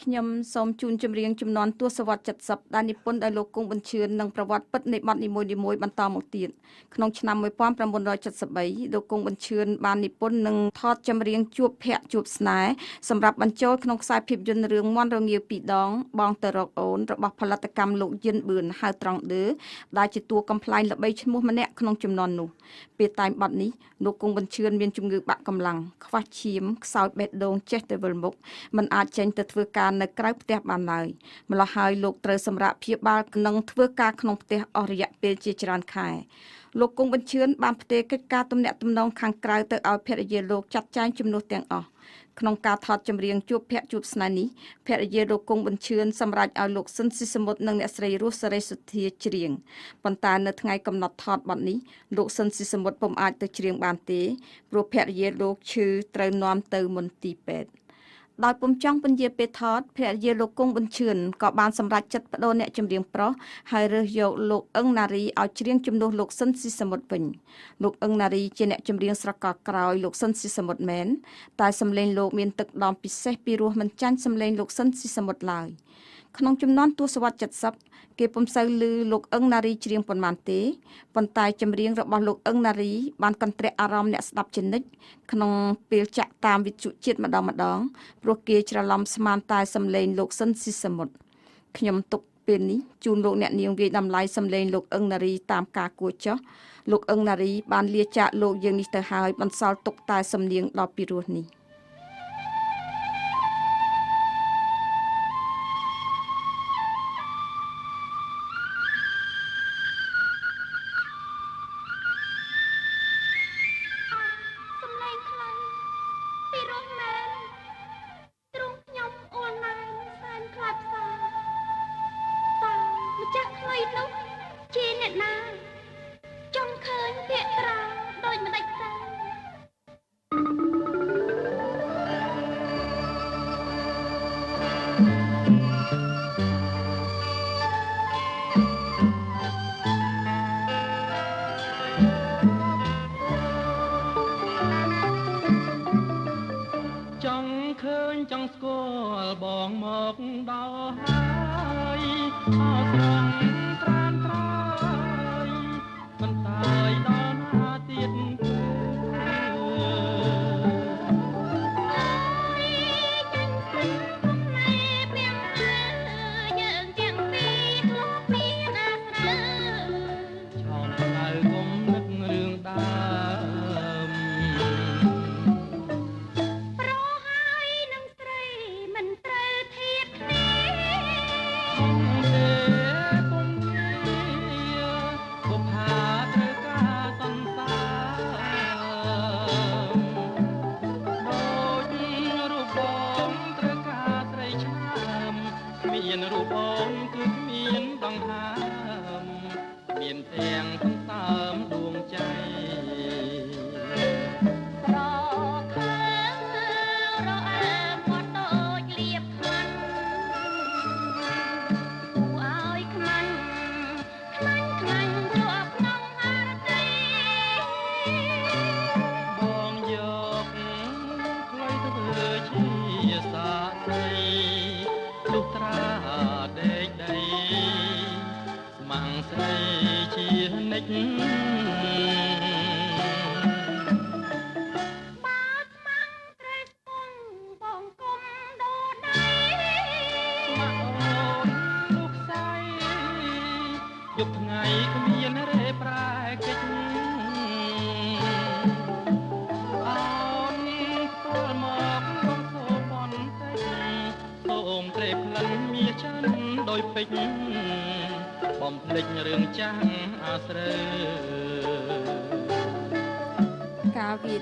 ខ្ញុំសូមជូនចម្រៀងចំនួនទសវត្ស70ដែលនិពន្ធដោយលោកគង់បញ្ឈឿននិងប្រវត្តិពិតនៃបទនីមួយៗបន្តមកទៀតក្នុងឆ្នាំ1973លោកគង់បញ្ឈឿនបាននិពន្ធនិងថតចម្រៀងជួបភ័ក្រជួបស្នេហ៍សម្រាប់បញ្ចូលក្នុងខ្សែភាពយន្តរឿងមន់រងាវពីរដងបងទៅរកអូនរបស់ផលិតកម្មលោកយិនបឿនហៅត្រង់ឌឺដែលជាតួកំប្លែងល្បីឈ្មោះម្នាក់ក្នុងចំនួននោះពេលតែងបទនេះលោកគង់បញ្ឈឿនមានជំងឺបាក់កម្លាំងខ្វះឈាមខ្សោយបេះដូងចេះតែវិលមុខមិនអាចចេញទៅធ្វើការនៅក្រៅផ្ទះបានឡើយម្ល៉េះហើយលោកត្រូវសម្រាកព្យាបាលនិងធ្វើការក្នុងផ្ទះអស់រយៈពេលជាច្រើនខែលោកគង់បញ្ឈឿនបានផ្ទេរកិច្ចការទំនាក់ទំនងខាងក្រៅទៅឲ្យភរិយាលោកចាត់ចែងជំនួសទាំងអស់ក្នុងការថតចម្រៀងជួបភ័ក្រជួបស្នេហ៍នេះភរិយាលោកគង់បញ្ឈឿនសម្រេចឲ្យលោកស៊ិនស៊ីសមុទ្រនិងអ្នកស្រីរស់សេរីសុធាច្រៀងប៉ុន្តែនៅថ្ងៃកំណត់ថតបទនេះលោកស៊ិនស៊ីសមុទ្រពុំអាចទៅច្រៀងបានទេព្រោះភរិយាលោកឈឺត្រូវនាំទៅមន្ទីរពេទ្យដោយពុំចង់ពន្យាពេលថតភរិយាលោកគង់បញ្ឈឿនក៏បានសម្រេចចិត្តប្ដូរអ្នកចម្រៀងប្រុសហើយរើសយកលោកអឹងណារីឲ្យច្រៀងជំនួសលោកស៊ិនស៊ីសមុទ្រវិញលោកអឹងណារីជាអ្នកចម្រៀងស្រកក្រោយលោកស៊ិនស៊ីសមុទ្រមែនតែសម្លេងលោកមានទឹកដមពិសេសពីរោះមិនចាញ់សម្លេងលោកស៊ិនស៊ីសមុទ្រឡើយក្នុងចំនួនទសវត្ស70គេពុំសូវឮលោកអឹងណារីច្រៀងប៉ុន្មានទេប៉ុន្តែចម្រៀងរបស់លោកអឹងណារីបានកន្ទ្រាក់អារម្មណ៍អ្នកស្ដាប់ជានិច្ចក្នុងពេលចាក់តាមវិទ្យុជាតិម្ដងម្ដងព្រោះគេច្រឡំស្មានតែសម្លេងលោកស៊ិនស៊ីសមុទ្រខ្ញុំទុកពេលនេះជូនលោកអ្នកនាងវាយតម្លៃសម្លេងលោកអឹងណារីតាមការគួរចោះលោកអឹងណារីបានលាចាកលោកយើងនេះទៅហើយបន្សល់ទុកតែសំនៀងដ៏ពិរោះនេះ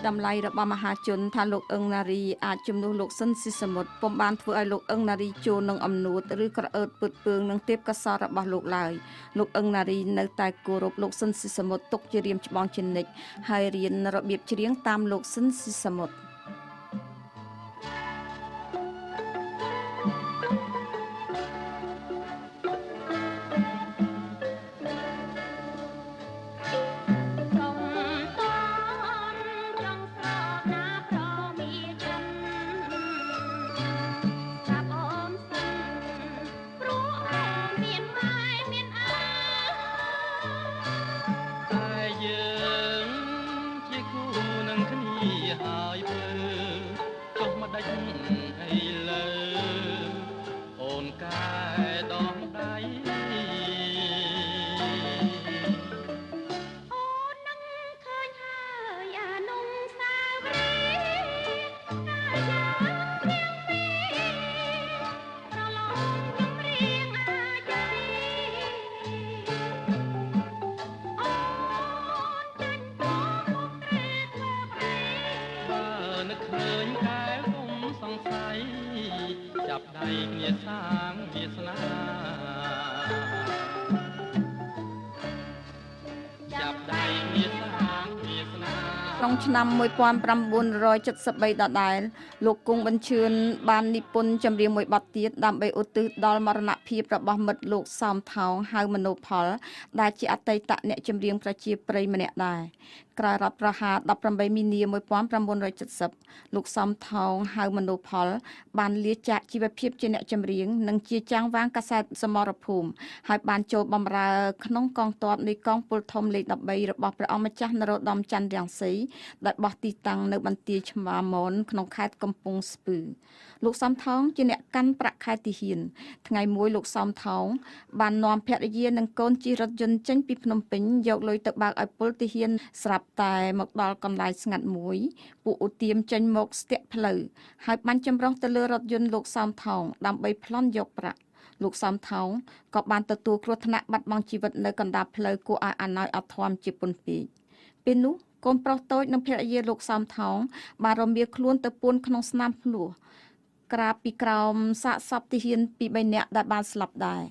តម្លៃរបស់មហាជនថាលោកអឹងណារីអាចជំនួសលោកស៊ិនស៊ីសមុទ្រពុំបានធ្វើឲ្យលោកអឹងណារីចូលនឹងអំនួតឬក្រអឺតពើតពើងនឹងទេពកោសល្យរបស់លោកឡើយលោកអឹងណារីនៅតែគោរពលោកស៊ិនស៊ីសមុទ្រទុកជារៀមច្បងជានិច្ចហើយរៀនរបៀបច្រៀងតាមលោកស៊ិនស៊ីសមុទ្រ Stop. គ្នាសាងវាសនាចាប់ដៃគ្នាសាងវាសនា ក្នុងឆ្នាំ1973ដដែលលោកគង់បញ្ជឿនបាននិពន្ធចម្រៀងមួយបទទៀតដើម្បីឧទ្ទិសដល់មរណភាពរបស់មិត្តលោកសោមថោងហៅមនោផលដែលជាអតីតអ្នកចម្រៀងប្រជាប្រិយម្នាក់ដែរក្រោយរដ្ឋប្រហារ18មីនា1970លោកសំថោងហៅមនោផលបានលាចាកជីវភាពជាអ្នកចម្រៀងនិងជាចាងវាងកាសែតសមរភូមិហើយបានចូលបម្រើក្នុងកងទ័ពនៃកងពលធំលេខ13របស់ព្រះអង្គម្ចាស់នរោត្តមច័ន្ទរង្សីដែលបោះទីតាំងនៅបន្ទាយឆ្មាមនក្នុងខេត្តកំពង់ស្ពឺលោកសំថោងជាអ្នកកាន់ប្រាក់ខែទាហានថ្ងៃមួយលោកសំថោងបាននាំភរិយានិងកូនជិះរថយន្តចេញពីភ្នំពេញយកលុយទៅបើកឲ្យពលទាហានស្រាប់តែមកដល់កន្លែងស្ងាត់មួយពួកឧទាមចេញមកស្ទាក់ផ្លូវហើយបាញ់ចម្រុះទៅលើរថយន្តលោកសំថោងដើម្បីប្លន់យកប្រាក់លោកសំថោងក៏បានទទួលគ្រោះថ្នាក់បាត់បង់ជីវិតនៅកណ្ដាលផ្លូវគួរឲ្យអាណោចអធមជាពន់ពេកពេលនោះកូនប្រុសតូចនិងភរិយាលោកសំថោងបានរមៀលខ្លួនទៅពួនក្នុងស្នាមភ្លោះក្រាបពីក្រោមសាកសពទាហានពី3នាក់ដែលបានស្លាប់ដែរ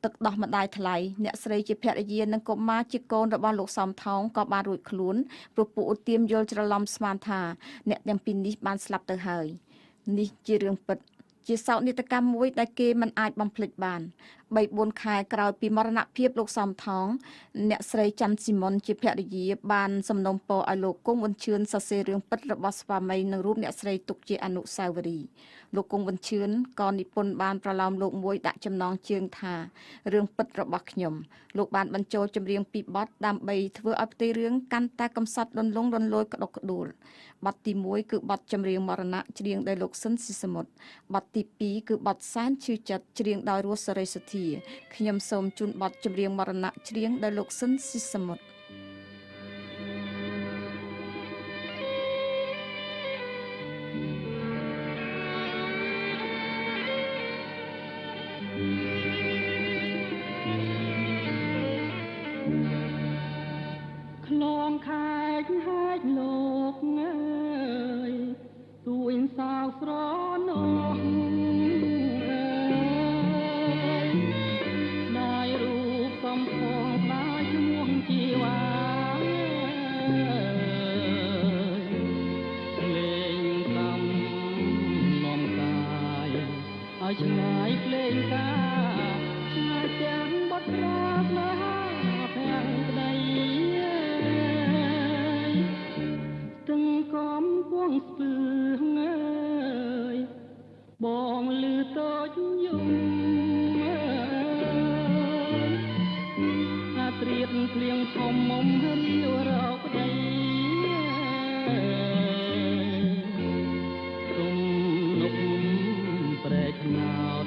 ទឹកដោះម្ដាយថ្លៃអ្នកស្រីជាភរិយានិងកុមារជាកូនរបស់លោកសំថោងក៏បានរួចខ្លួនព្រោះពួកឧទាមយល់ច្រឡំស្មានថាអ្នកទាំងពីរនេះបានស្លាប់ទៅហើយនេះជារឿងពិតជាសោកនាដកម្មមួយដែលគេមិនអាចបំភ្លេចបាន3-4ខែក្រោយពីមរណភាពលោកសំថងអ្នកស្រីច័ន្ទស៊ីមុនជាភរិយាបានសំណូមពរឲ្យលោកគង់ប៊ុនឈឿនសរសេររឿងពិតរបស់ស្វាមីនិងរូបអ្នកស្រីទុកជាអនុស្សាវរីយ៍លោកគង់ប៊ុនឈឿនក៏និពន្ធបានប្រឡោមលោកមួយដាក់ចំណងជើងថារឿងពិតរបស់ខ្ញុំលោកបានបញ្ចូលចម្រៀងពីរបទដើម្បីធ្វើឲ្យផ្ទៃរឿងកាន់តែកំសត់លន់លងលន់លួយក្តុកក្តួលបទទី1គឺបទចម្រៀងមរណៈច្រៀងដោយលោកស៊ិនស៊ីសមុទ្របទទី2គឺបទសែនឈឺចិត្តច្រៀងដោយរស់សេរីសុធាខ្ញុំសូមជូនបទចម្រៀងមរណៈច្រៀងដោយលោកស៊ិនស៊ីសមុទ្រ ខ្លងខែកហែកលោកអើយទួញសោកស្រណោះដៃរូបសំផងផ្លាយឈ្មោះជីវ៉ាលេងសំនាំកាយឲ្យឆ្ងាយភ្លេងកាឆ្ងាយទាំងបត់រាស្នេហាភាំងក្តីទាំងកំពងស្ពឺអើយបងលឺតូចយំអើយអាត្រៀតភ្លៀងធំមុំរាវរកប្តីទុំនុកប្រែកណោត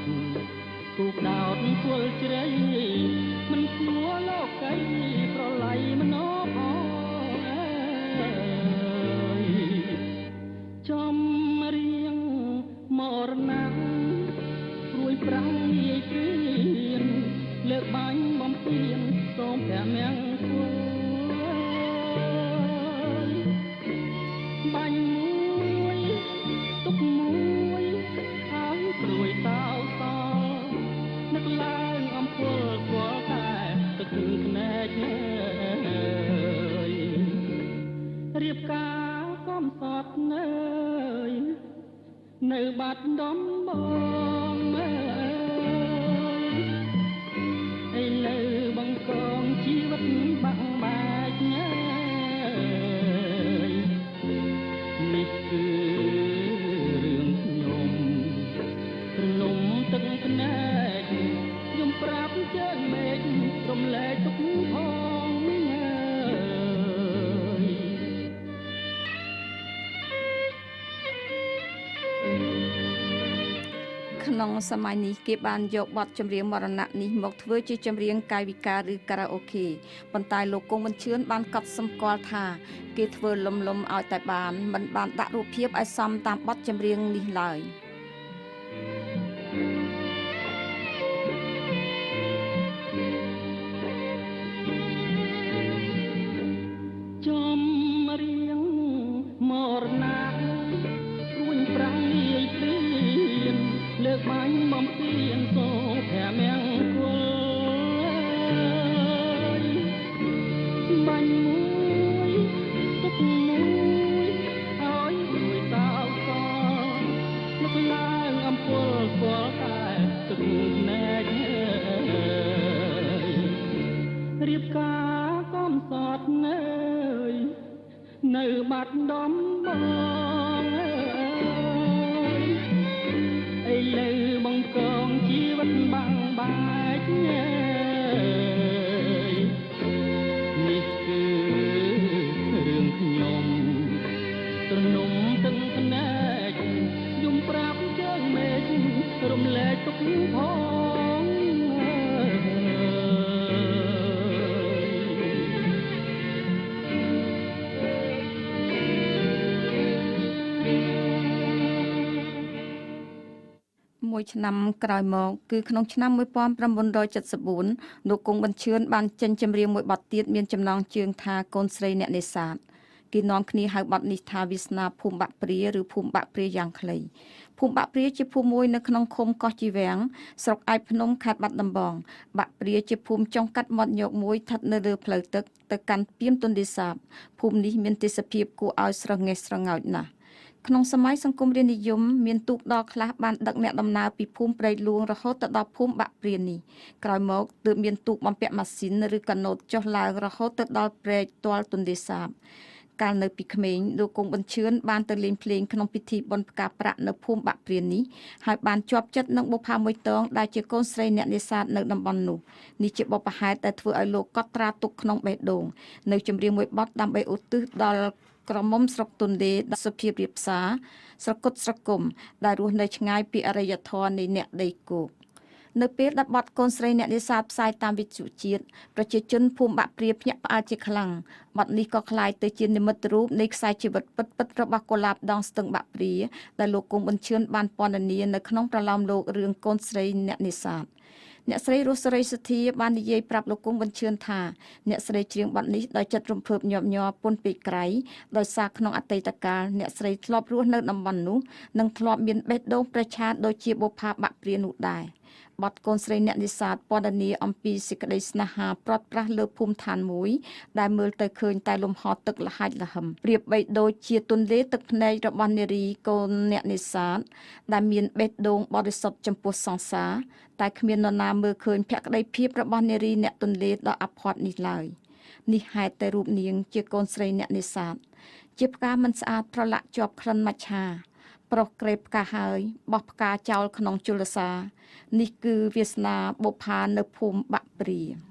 ទូកដោតគល់ជ្រៃមិនគួរលោកីប្រឡ័យមនោផងអើយចំរៀងមរណៈព្រួយប្រាំងងាយព្រៀនលើកបាញ់បំពេញសូមព្រះមង្គលបាញ់មួយទុកមួយហើយព្រួយសោសល់នឹកឡើងអំពើគល់តែទឹកភ្នែកអើយរៀបការកំសត់អើយនៅបាត់ដំបងអើយឥឡូវបង្កងជីវិតបាក់បែកអើយនេះគឺរឿងខ្ញុំទ្រនំទឹកភ្នែកខ្ញុំប្រាប់ជើងមេឃរំលែកទុកផងអើយ ក្នុងសម័យនេះគេបានយកបទចម្រៀងមរណៈនេះមកធ្វើជាចម្រៀងកាយវិការឬការ៉ាអូខេប៉ុន្តែលោកគង់ប៊ុនឈឿនបានកត់សម្គាល់ថាគេធ្វើលំលំឲ្យតែបានមិនបានដាក់រូបភាពឲ្យសមតាមបទចម្រៀងនេះឡើយ ចំរៀងមរណៈរួញប្រាំងនាយព្រៀនលើកបាញ់បំ ទៀនសូភមង្គលបាញ់មួយទុកមួយឲ្យរួយសោកសនឹកឡើងអំពុលស្គាល់តែទឹកភ្នែករៀបការកំសត់នើយនៅបាត់ដំបងអើយឥឡូវបង្កងជីវិតបាំងបែកនេះគឺរឿងខ្ញុំទ្រនំទាំងភ្នែកយំប្រាប់ជើងមេឃរំលែកទុកផងមួយឆ្នាំក្រោយមកគឺក្នុងឆ្នាំ1974លោកគង់បញ្ជឿនបានចេញចម្រៀងមួយបទទៀតមានចំណងជើងថាកូនស្រីអ្នកនេសាទគេនាំគ្នាហៅបទនេះថាវាសនាភូមិបាក់ព្រាឬភូមិបាក់ព្រាយ៉ាងខ្លីភូមិបាក់ព្រាជាភូមិមួយនៅក្នុងឃុំកោះជីវាំងស្រុកឯកភ្នំខេត្តបាត់ដំបងបាក់ព្រាជាភូមិចុងកាត់មាត់ញោកមួយស្ថិតនៅលើផ្លូវទឹកទៅកាន់ពាមទន្លេសាបភូមិនេះមានទេសភាពគួរឲ្យស្រងេះស្រងោចណាស់ក្នុងសម័យសង្គមរាស្ត្រនិយមមានទូកដខ្លះបានដឹកអ្នកដំណើរពីភូមិព្រែកលួងរហូតទៅដល់ភូមិបាក់ព្រានេះក្រោយមកទើបមានទូកបំពាក់ម៉ាស៊ីនឬកាណូតចុះឡើងរហូតទៅដល់ព្រែកទាល់ទន្លេសាបកាលនៅពីក្មេងលោកគង់បញ្ជឿនបានទៅលេងភ្លេងក្នុងពិធីបុណ្យផ្កាប្រាក់នៅភូមិបាក់ព្រានេះហើយបានជាប់ចិត្តនឹងបុប្ផាមួយតងដែលជាកូនស្រីអ្នកនេសាទនៅតំបន់នោះនេះជាបុព្វហេតុដែលធ្វើឲ្យលោកកត់ត្រាទុកក្នុងបេះដូងនៅចម្រៀងមួយបទដើម្បីឧទ្ទិសដល់ក្រមុំស្រុកទន្លេសុភាពរៀបសារស្រគត់ស្រគំដែលរស់នៅឆ្ងាយពីអរិយធម៌នៃអ្នកដីគោកនៅពេលដែលបទកូនស្រីអ្នកនេសាទផ្សាយតាមវិទ្យុជាតិប្រជាជនភូមិបាក់ព្រាភ្ញាក់ផ្អើលជាខ្លាំងបទនេះក៏ក្លាយទៅជានិមិត្តរូបនៃខ្សែជីវិតពិតៗរបស់កុលាបដងស្ទឹងបាក់ព្រាដែលលោកគង់បញ្ជឿនបានពណ៌នានៅក្នុងប្រលោមលោករឿងកូនស្រីអ្នកនេសាទអ្នកស្រីរស់សេរីសុធាបាននិយាយប្រាប់លោកគង់បញ្ជឿនថាអ្នកស្រីច្រៀងបទនេះដោយចិត្តរំភើបញាប់ញ័រពន់ពេកក្រៃដោយសារក្នុងអតីតកាលអ្នកស្រីធ្លាប់រស់នៅតំបន់នោះនិងធ្លាប់មានបេះដូងប្រេះឆាដូចជាបុប្ផាបាក់ព្រានោះដែរបទកូនស្រីអ្នកនេសាទពណ៌នាអំពីសេចក្តីស្នេហាព្រាត់ប្រាសលើភូមិឋានមួយដែលមើលទៅឃើញតែលំហទឹកលហាច់លហឹមប្រៀបបីដូចជាទន្លេទឹកភ្នែករបស់នារីកូនអ្នកនេសាទដែលមានបេះដូងបរិសុទ្ធចំពោះសង្សារតែគ្មាននរណាមើលឃើញភក្តីភាពរបស់នារីអ្នកទន្លេដ៏អភ័ព្វនេះឡើយនេះហេតុតែរូបនាងជាកូនស្រីអ្នកនេសាទជាផ្កាមិនស្អាតប្រឡាក់ជាប់ក្លិនមច្ឆាប្រុសក្រេបផ្កាហើយបោះផ្កាចោលក្នុងជលសានេះគឺវាសនាបុប្ផានៅភូមិបាក់ព្រា រ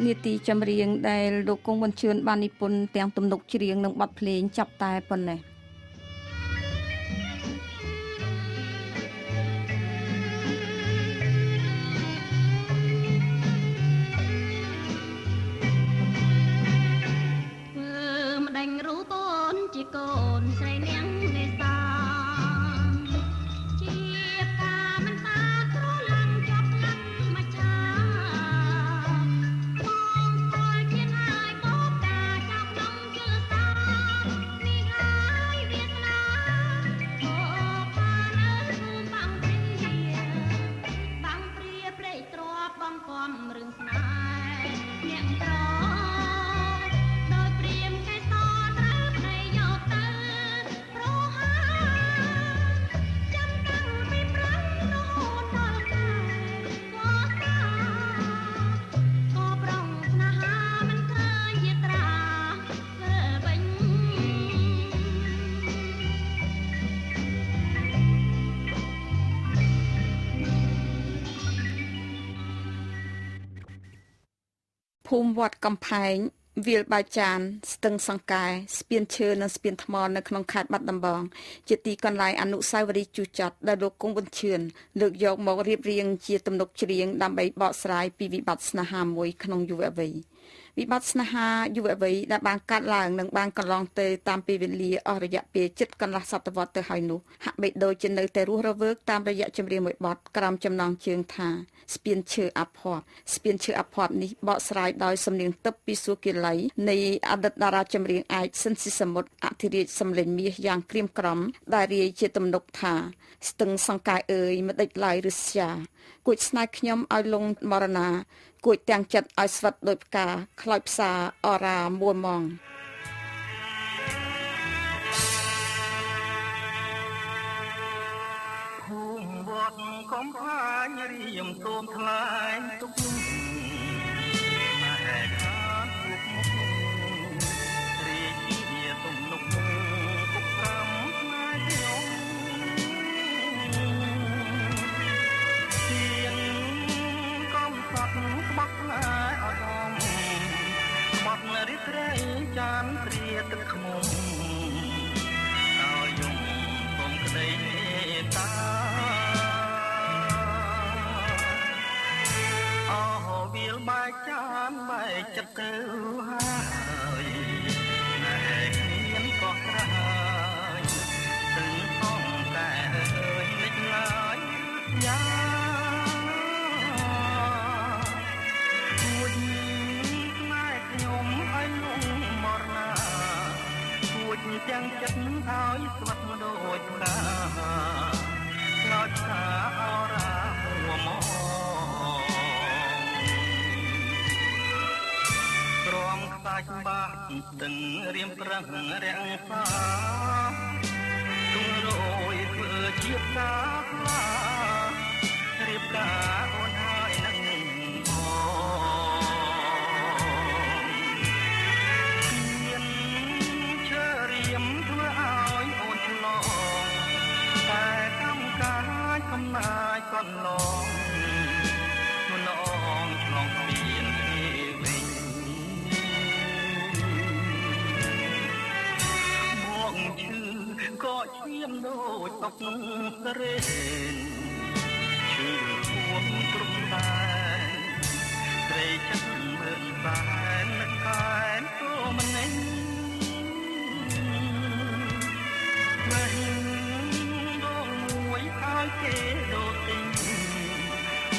នីតិចម្រៀងដែលលោកគង់ប៊ុនជឿនបាននិពន្ធទាំងទំនុកច្រៀងនិងបទភ្លេងចាប់តែប៉ុណ្ណេះ ជាកូនស្រីនាងនេសាជាផ្កាមិនសាក្រឡាំងជាប់ឡាំងមកឆាបងស្គាល់ជាហើយបបតាចាំក្នុងជលសានេះហើយវាសនាអូផានៅភូមិបាំងព្រាបាំងព្រាព្រែកទ្របបងពំរឿងស្នេហ៍អ្នកត្រ ភូមិវត្តកំផែងវាលបែកចានស្ទឹងសង្កែស្ពានឈើនិងស្ពានថ្មនៅក្នុងខេត្តបាត់ដំបងជាទីកន្លែងអនុស្សាវរីយ៍ជូចត់ដែលលោកគង់ប៊ុនឈឿនលើកយកមករៀបរៀងជាទំនុកច្រៀងដើម្បីបកស្រាយពីវិបត្តិស្នេហាមួយក្នុងយុវវ័យវិបត្តិស្នេហាយុវវ័យដែលបានកើតឡើងនិងបានកន្លងទៅតាមពេលវេលាអស់រយៈពេលជិតកន្លះសតវត្សទៅហើយនោះហាក់បីដូចជានៅតែរស់រវើកតាមរយៈចម្រៀងមួយបទក្រោមចំណងជើងថាស្ពានឈើអភ័ព្វស្ពានឈើអភ័ព្វនេះបកស្រាយដោយសំនៀងទឹកពីសួគិល័យនៃអតីតតារាចម្រៀងឯកសិនស៊ីសមុទ្រអធិរាជសំលេងមាសយ៉ាងក្រៀមក្រំដែលរាយជាទំនុកថាស្ទឹងសង្កែអើយមិនដេចឡើយឫស្យាគួចស្នេហ៍ខ្ញុំឲ្យលងមរណាគួចទាំងចិត្តឲ្យស្វិតដោយផ្កាខ្លោចផ្សាអរ៉ាមួម៉ងភូមិវត្តកំផាញរៀមសូមថ្លែងទុកម៉ែខានពួកមុខរាជាទំនុកទុកកម្មស្នេហ៍ខ្ញុំទៀនកំសត់ក្បត់ផ្លែអដមក្បត់រិទ្រីចានព្រាទឹកខ្មុំឲ្យយំគុំក្តីមេត្តាអោវាលបែកចានបែកចិត្តទៅហើយណែគ្មានកោះត្រើយទឹងសងតែអើយលិចឡើយយ៉ាទាំងចិត្តឲ្យស្វិតដូចផ្កាខ្លោចផ្កាអរ៉ាមួមងក្រមខ្សាច់បាតទឹងរៀមប្រឹងរាំងសាទុំរយធ្វើជាផ្កាផ្លារៀបការអូនហើយនឹងកំណាយកន្លងមុនអងឆ្លងស្ពានគេវិញបងឈឺក៏ឈាមដូចអុករេនឈឺពួងគ្រប់តែស្រីចិត្តមើលសែននឹកខែនទោមនេះឲ្យគេដូរទិញ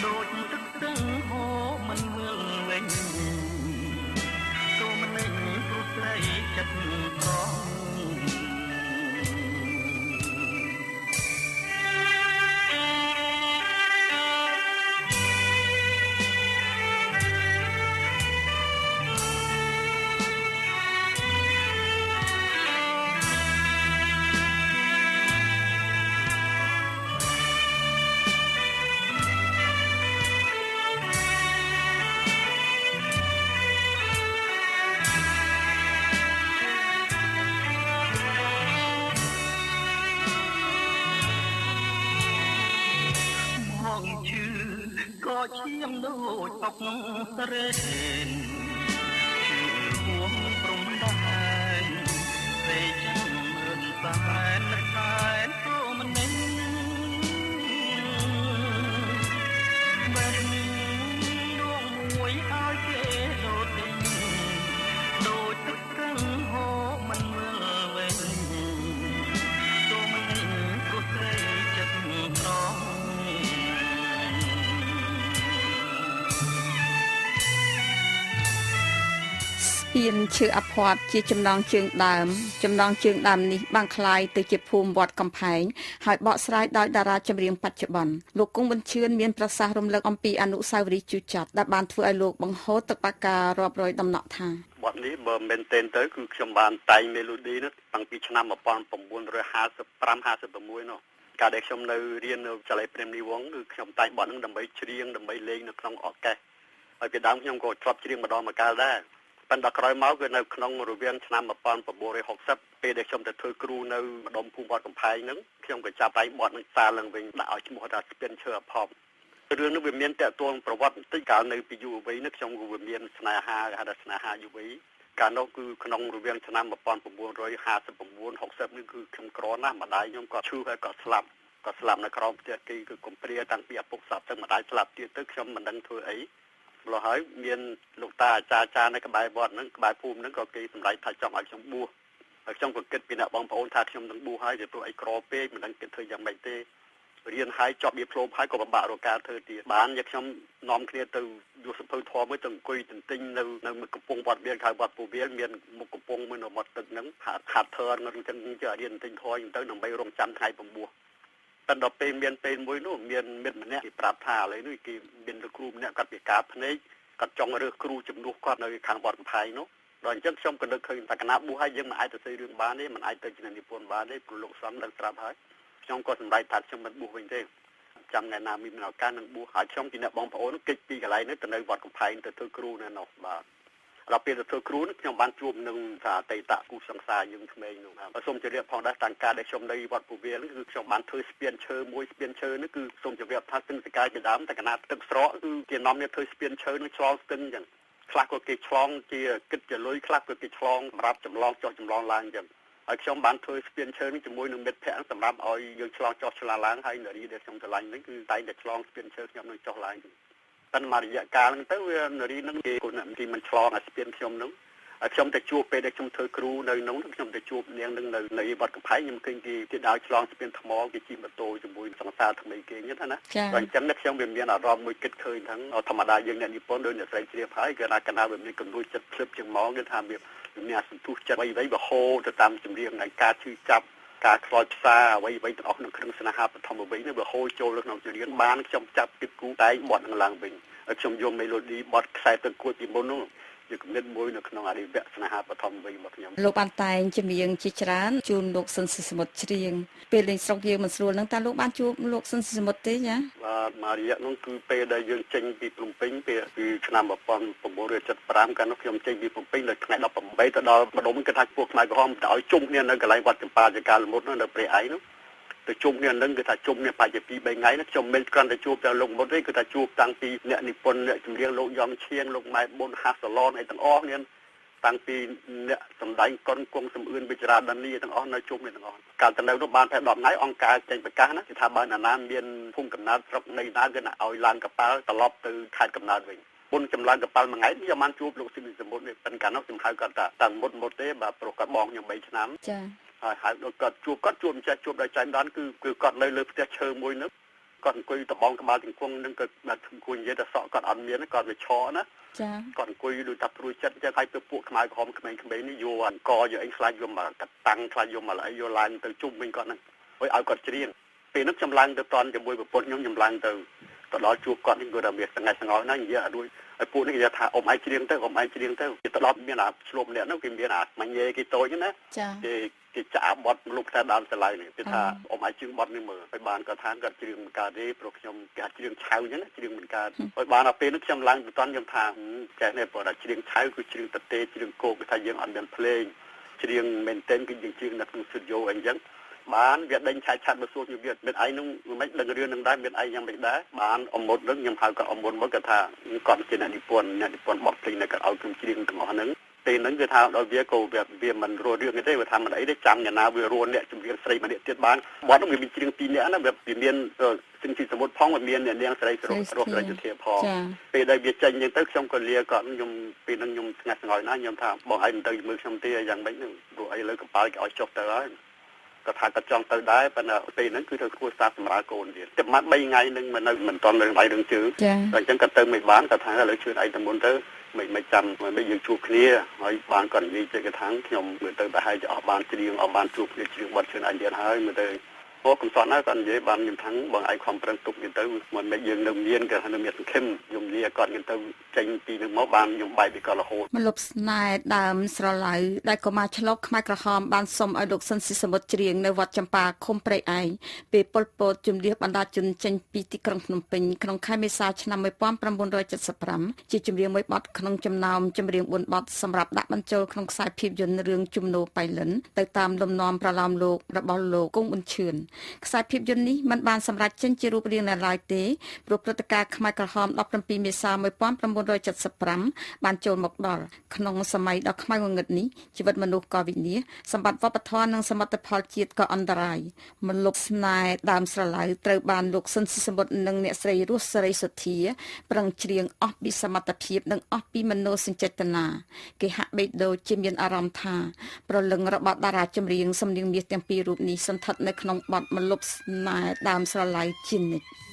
ដូចទឹកស្ទឹងហូរមិនវិលវិញទោមនេះព្រោះស្រីចិត្តត្រង់ កឈាមដូចអុករេនឈឺហួងព្រំដែនស្រីចិនមើលសែនសែនទោមនេះបេះដួងមួយឲ្យគេលោទិញដូចទឹករឹងហូរមិនមើលវិញទោមនេះព្រោះស្រីចិត្តត្រង់ ស្ពានឈើអភ័ព្វជាចំណងជើងដើមចំណងជើងដើមនេះបានក្លាយទៅជាភូមិវត្តកំផែងហើយបកស្រាយដោយតារាចម្រៀងបច្ចុប្បន្នលោកគង់ប៊ុនឈឿនមានប្រសាសន៍រំលឹកអំពីអនុស្សាវរីយ៍ជូចត់ដែលបានធ្វើឲ្យលោកបង្ហូរទឹកបាការាប់រយដំណក់ថា បទនេះបើមែនទែនទៅគឺខ្ញុំបានតែង melody នោះតាំងពីឆ្នាំ1955 56នោះកាលដែលខ្ញុំនៅរៀននៅវិទ្យាល័យព្រះមុនីវង្សគឺខ្ញុំតែងបទហ្នឹងដើម្បីច្រៀងដើម្បីលេងនៅក្នុងអរកេស្ត្រហើយពីដើមខ្ញុំក៏ធ្លាប់ច្រៀងម្ដងម្កាលដែរប៉ុន្តែក្រោយមកគឺនៅក្នុងរវាងឆ្នាំ1960ពេលដែលខ្ញុំទៅធ្វើគ្រូនៅម្ដុំភូមិវត្តកំផែងហ្នឹងខ្ញុំក៏ចាប់តែងបទហ្នឹងសារឡើងវិញដាក់ឲ្យឈ្មោះថាស្ពានឈើអភ័ព្វរឿងនេះវាមានតកតួងប្រវត្តិបន្តិចកាលនៅពីយុវវ័យនេះខ្ញុំក៏វាមានស្នេហាគេហៅថាស្នេហាយុវវ័យកាលនោះគឺក្នុងរវាងឆ្នាំ1959 60នេះគឺខ្ញុំក្រណាស់ម្ដាយខ្ញុំក៏ឈឺហើយក៏ស្លាប់នៅក្រោមផ្ទះគេគឺកំព្រាតាំងពីឪពុកស្លាប់ទៅម្ដាយស្លាប់ទៀតទៅខ្ញុំមិនដឹងធ្វើអីម្ល៉េះហើយមានលោកតាអាចារ្យចានៅក្បែរវត្តហ្នឹងក្បែរភូមិហ្នឹងក៏គេសម្រេចថាចង់ឲ្យខ្ញុំបួសហើយខ្ញុំក៏គិតពីអ្នកបងប្អូនថាខ្ញុំនឹងបួសហើយពីព្រោះអីក្រពេកមិនដឹងគិតធ្វើយ៉ាងម៉េចទេរៀនហើយជាប់វាផ្លូមហើយក៏ពិបាករកការធ្វើទៀតបានយកខ្ញុំនាំគ្នាទៅយកសភៅធម៌មួយទៅអង្គុយទន្ទិញនៅមុខកំពង់វត្តមានខៅវត្តពូវាលមានមុខកំពង់មួយនៅមាត់ទឹកហ្នឹងហាត់ធើនឹងចឹងជារៀនទិញធម៌ទៅដើម្បីរងចាំថ្ងៃពំបួសតែដល់ពេលមានពេលមួយនោះមានមិត្តម្នាក់គេប្រាប់ថាឥឡូវនេះគេមានលោកគ្រូម្នាក់គាត់ពិការភ្នែកគាត់ចង់រើសគ្រូជំនួសគាត់នៅខាងវត្តកំផែងនោះដល់អញ្ចឹងខ្ញុំក៏នឹកឃើញថាគណៈបួសហើយយើងមិនអាចទៅសេរឿងបានទេមិនអាចទៅជានិពន្ធបានទេព្រោះលោកសំដឹងស្រាប់ហើយខ្ញុំក៏សម្រេចថាខ្ញុំមិនបួសវិញទេចាំថ្ងៃណាមានឱកាសនឹងបួសហើយខ្ញុំពីអ្នកបងប្អូនគេចពីកន្លែងនេះទៅនៅវត្តកំផែងទៅធ្វើគ្រូនៅនោះបាទដល់ពេលទៅធ្វើគ្រូនោះខ្ញុំបានជួបនឹងថាអតីតគូសង្សារយើងក្មេងនោះបាទសូមជម្រាបផងដែរតាំងការដែលខ្ញុំនៅវត្តពូវាលគឺខ្ញុំបានធ្វើស្ពានឈើមួយស្ពានឈើនោះគឺសូមជម្រាបថាស្ទឹងសកាយពីដើមតែកណាទឹកស្រកគឺគេនាំនេះធ្វើស្ពានឈើនោះឆ្លងស្ទឹងអញ្ចឹងខ្លះក៏គេឆ្លងជាគិតជាលុយខ្លះក៏គេឆ្លងសម្រាប់ចម្លងចុះចម្លងឡើងអញ្ចឹងហើយខ្ញុំបានធ្វើស្ពានឈើនេះជាមួយនឹងមិត្តភ័ក្តិសម្រាប់ឲ្យយើងឆ្លងចុះឆ្លងឡើងហើយនារីដែលខ្ញុំស្រឡាញ់ហ្នឹងគឺតែងតែឆ្លងស្ពានឈើខ្ញុំនឹងចុះឡើងប៉ុន្តែមករយៈកាលហ្នឹងទៅវានារីហ្នឹងគេគាត់គេមិនឆ្លងអាស្ពានខ្ញុំហ្នឹងហើយខ្ញុំទៅជួបពេលដែលខ្ញុំធ្វើគ្រូនៅនោះខ្ញុំទៅជួបនាងនឹងនៅវត្តកំផែងខ្ញុំឃើញគេដើរឆ្លងស្ពានថ្មគេជិះម៉ូតូជាមួយសង្សារថ្មីគេហ្នឹងណាដល់អញ្ចឹងខ្ញុំវាមានអារម្មណ៍មួយគិតឃើញហ្នឹងធម្មតាយើងអ្នកនិពន្ធដោយអ្នកស្រីជ្រាបហើយគេថាកណាវាមានគំនូរចិត្តភ្លឹបជាងមកគេថាវាមានសន្ទុះចិត្តអ្វីៗវាហូរទៅតាមចម្រៀងនៃការឈឺចាប់ការខ្លោចផ្សាអ្វីៗទាំងអស់ក្នុងគ្រឿងស្នេហាបឋមវ័យនេះវាហូរចូលក្នុងចម្រៀងបានខ្ញុំចាប់គិតគូរតែងបទនឹងឡើងវិញហើយខ្ញុំយកមេឡូឌីបទខ្សែទឹកគួចពីមុននោះជាគំនិតមួយនៅក្នុងអរិវៈស្នេហាបឋមវ័យរបស់ខ្ញុំលោកបានតែងចម្រៀងជាច្រើនជូនលោកស៊ិនស៊ីសមុទ្រច្រៀងពេលលេងស្រុកយើងមិនស្រួលហ្នឹងតើលោកបានជួបលោកស៊ិនស៊ីសមុទ្រទេចាបាទមករយៈនោះគឺពេលដែលយើងចេញពីភ្នំពេញពេលពីឆ្នាំ1975កាលនោះខ្ញុំចេញពីភ្នំពេញនៅថ្ងៃ18ទៅដល់ម្ដុំគេថាពួកខ្មែរក្រហមទៅឲ្យជុំគ្នានៅកន្លែងវត្តចម្ប៉ាចកាលមុតនោះនៅព្រៃឯងនោះទៅជុំគ្នានឹងគឺថាជុំគ្នាប្រហែលជា2 3ថ្ងៃនោះខ្ញុំមិនគ្រាន់តែជួបតែលោកមុតទេគឺថាជួបតាំងពីអ្នកនិពន្ធអ្នកចម្រៀងលោកយ៉ងឈៀងលោកម៉ែប៊ុនហាសាឡនអីទាំងអស់គ្នាតាំងពីអ្នកសម្ដែងកុនគង់សំអឿនវិចារាដានីទាំងអស់នៅជុំគ្នាទាំងអស់កាលទៅនៅនោះបានតែ10ថ្ងៃអង្គការចេញប្រកាសណាគេថាបើណានាមានភូមិកំណើតស្រុកនៃណាគឺណាឲ្យឡើងកប៉ាល់ត្រឡប់ទៅខេត្តកំណើតវិញមុនចម្លងកប៉ាល់មួយថ្ងៃខ្ញុំបានជួបលោកស៊ីនសមុទ្រនេះប៉ុន្តែកាលនោះខ្ញុំហៅគាត់ថាតាមុតមុតទេបាទព្រោះគាត់បងខ្ញុំ3ឆ្នាំចាហើយហៅដល់គាត់ជួបគាត់ជួបមិនចេះជួបដល់ចៃដន្យគឺគាត់នៅលើផ្ទះឈើមួយនោះគាត់អង្គុយដបងក្បាលជង្គង់នឹងគាត់បាទអង្គុយនិយាយតែសក់គាត់អត់មានគាត់វាឆក់ណាចាគាត់អង្គុយដូចថាព្រួយចិត្តចឹងហើយទៅពួកខ្មែរក្រហមក្មេងៗនេះយកអង្គយកអីខ្លាចយកមកកតាំងខ្លាចយកមកអីយកឡើងទៅជុំវិញគាត់ហ្នឹងហើយឲ្យគាត់ច្រៀងពេលនោះខ្ញុំឡើងទៅតន់ជាមួយប្រពន្ធខ្ញុំខ្ញុំឡើងទៅដល់ជួបគាត់នេះគាត់ថាមានថ្ងៃស្ងល់ណានិយាយអត់រួចហើយពួកនេះគេថាអ៊ំឯងច្រៀងទៅអ៊ំឯងច្រៀងទៅគេទៅដល់មានអាឆ្លប់ម្នាក់នោះគេមានអាម៉ាញ៉េគេតូចណាគេចាក់បត់លុបតែដើមស្រឡៅនេះគេថាអ៊ំឯងច្រៀងបត់នេះមើលហើយបានគាត់ថាគាត់ច្រៀងមិនកើតទេព្រោះខ្ញុំគេច្រៀងឆៅអញ្ចឹងច្រៀងមិនកើតហើយបានដល់ពេលនោះខ្ញុំឡើងទៅតន់ខ្ញុំថាចេះនេះព្រោះថាច្រៀងឆៅគឺច្រៀងតទេច្រៀងគោកគេថាយើងអត់មានភ្លេងច្រៀងមែនទែនគឺយើងច្រៀងនៅក្នុងស្ទូឌីយោអីអញ្ចឹង បានវាដេញឆាយឆាត់មកសួរខ្ញុំវាមានឯងនឹងមិនដឹងរឿងនឹងដែរមានឯងយ៉ាងម៉េចដែរបានអមុតនឹងខ្ញុំហៅគាត់អមុតមកគាត់ថាគាត់ជាអ្នកនិពន្ធអ្នកនិពន្ធបទភ្លេងដែលគាត់ឲ្យខ្ញុំច្រៀងទាំងអស់ហ្នឹងពេលហ្នឹងគឺថាដល់វាក៏វាមិនរស់រឿងទេវាថាមិនអីទេចាំយ៉ាងណាវារស់អ្នកចម្រៀងស្រីម្នាក់ទៀតបានបទហ្នឹងវាមានច្រៀងពីរនាក់ណាវាមានសិនជីសមុទ្រផងវាមានអ្នកនាងស្រីសរុបរស់ស្រីសុធាផងពេលដែលវាចេញចឹងទៅខ្ញុំក៏លាគាត់ខ្ញុំពេលហ្នឹងខ្ញុំស្ងាត់ស្ងោយណាស់ខ្ញុំថាបងឯងមិនទៅជាមួយខ្ញុំទេយ៉ាងម៉េចហ្នឹងព្រោះអីលើកប៉ាល់គេឲ្យចុះទៅហើយគាត់ថាគាត់ចង់ទៅដែរប៉ុន្តែពេលហ្នឹងគឺត្រូវគ្រួសារសម្រាប់កូនទៀតតែប្រហែល3ថ្ងៃហ្នឹងមិននៅមិនទាន់រឿងដៃរឿងជើងតែអញ្ចឹងគាត់ទៅមិនបានគាត់ថាឥឡូវជឿនឯងទៅមុនទៅមិនចាំមិនយើងជួបគ្នាហើយបានគាត់និយាយចេះគាត់ថាខ្ញុំមើលទៅប្រហែលជាអស់បានច្រៀងអស់បានជួបគ្នាច្រៀងបទជឿនឯងទៀតហើយមើលទៅអូកំសត់ណាស់គាត់និយាយបានខ្ញុំថាបងឯងខំប្រឹងទុកទៅមិនមែនយើងនៅមានគេថានៅមានសង្ឃឹមខ្ញុំលាគាត់ខ្ញុំទៅចេញពីនឹងមកបានខ្ញុំបែកពីគាត់រហូតមលុបស្នេហ៍ដើមស្រឡៅដែលកុមារឆ្លុកខ្មែរក្រហមបានសុំឲ្យលោកស៊ិនស៊ីសមុទ្រច្រៀងនៅវត្តចម្ប៉ាឃុំព្រៃឯងពេលប៉ុលពតជំនះបណ្ដាជនចេញពីទីក្រុងភ្នំពេញក្នុងខែមេសាឆ្នាំ1975ជាចម្រៀងមួយបទក្នុងចំណោមចម្រៀង4បទសម្រាប់ដាក់បញ្ចូលក្នុងខ្សែភាពយន្តរឿងជំនោបៃលិនទៅតាមលំនាំប្រឡោមលោករបស់លោកគង់ប៊ុនឈឿនខ្សែភាពយន្តនេះមិនបានសម្រេចចេញជារូបរាងនៅឡើយទេព្រោះព្រឹត្តិការណ៍ខ្មែរក្រហម17មេសា1975បានចូលមកដល់ក្នុងសម័យដ៏ខ្មៅងងឹតនេះជីវិតមនុស្សក៏វិនាសសម្បត្តិវប្បធម៌និងសមិទ្ធផលជាតិក៏អន្តរាយមលុបស្នេហ៍ដើមស្រឡៅត្រូវបានលោកស៊ិនស៊ីសមុទ្រនិងអ្នកស្រីរស់សេរីសុធាប្រឹងច្រៀងអស់ពីសមត្ថភាពនិងអស់ពីមនោសញ្ចេតនាគេហាក់បីដូចជាមានអារម្មណ៍ថាប្រលឹងរបស់តារាចម្រៀងសំនៀងមាសទាំងពីររូបនេះសន្ធិដ្ឋនៅក្នុងបទមលុបស្នេហ៍ដើមស្រឡៅជានិច្ច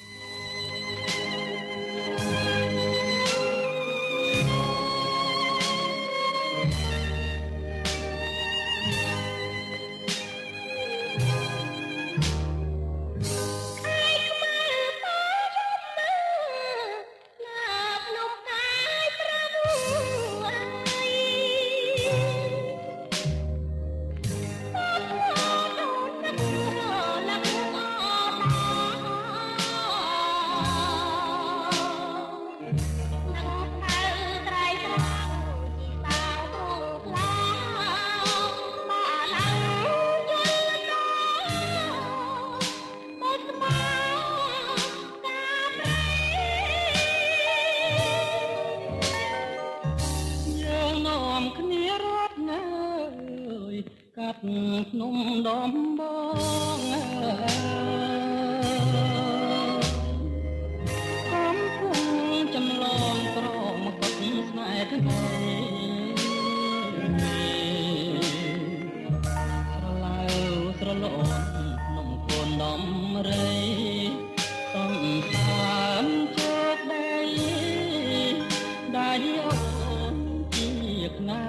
ភ្នំដំបងកំពុងចម្លងក្រមកុដស្នេហ៍ថ្មីស្រឡៅស្រលូនភ្នំកូនដំរីសំសាមជោគដីដៃអូនជាខ្នា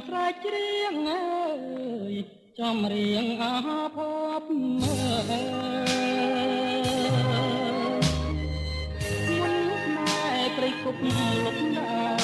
ស្រែកច្រៀងអើយចំរៀងអាភពមើមុនស្នេហ៍ព្រៃគប់លុបដើ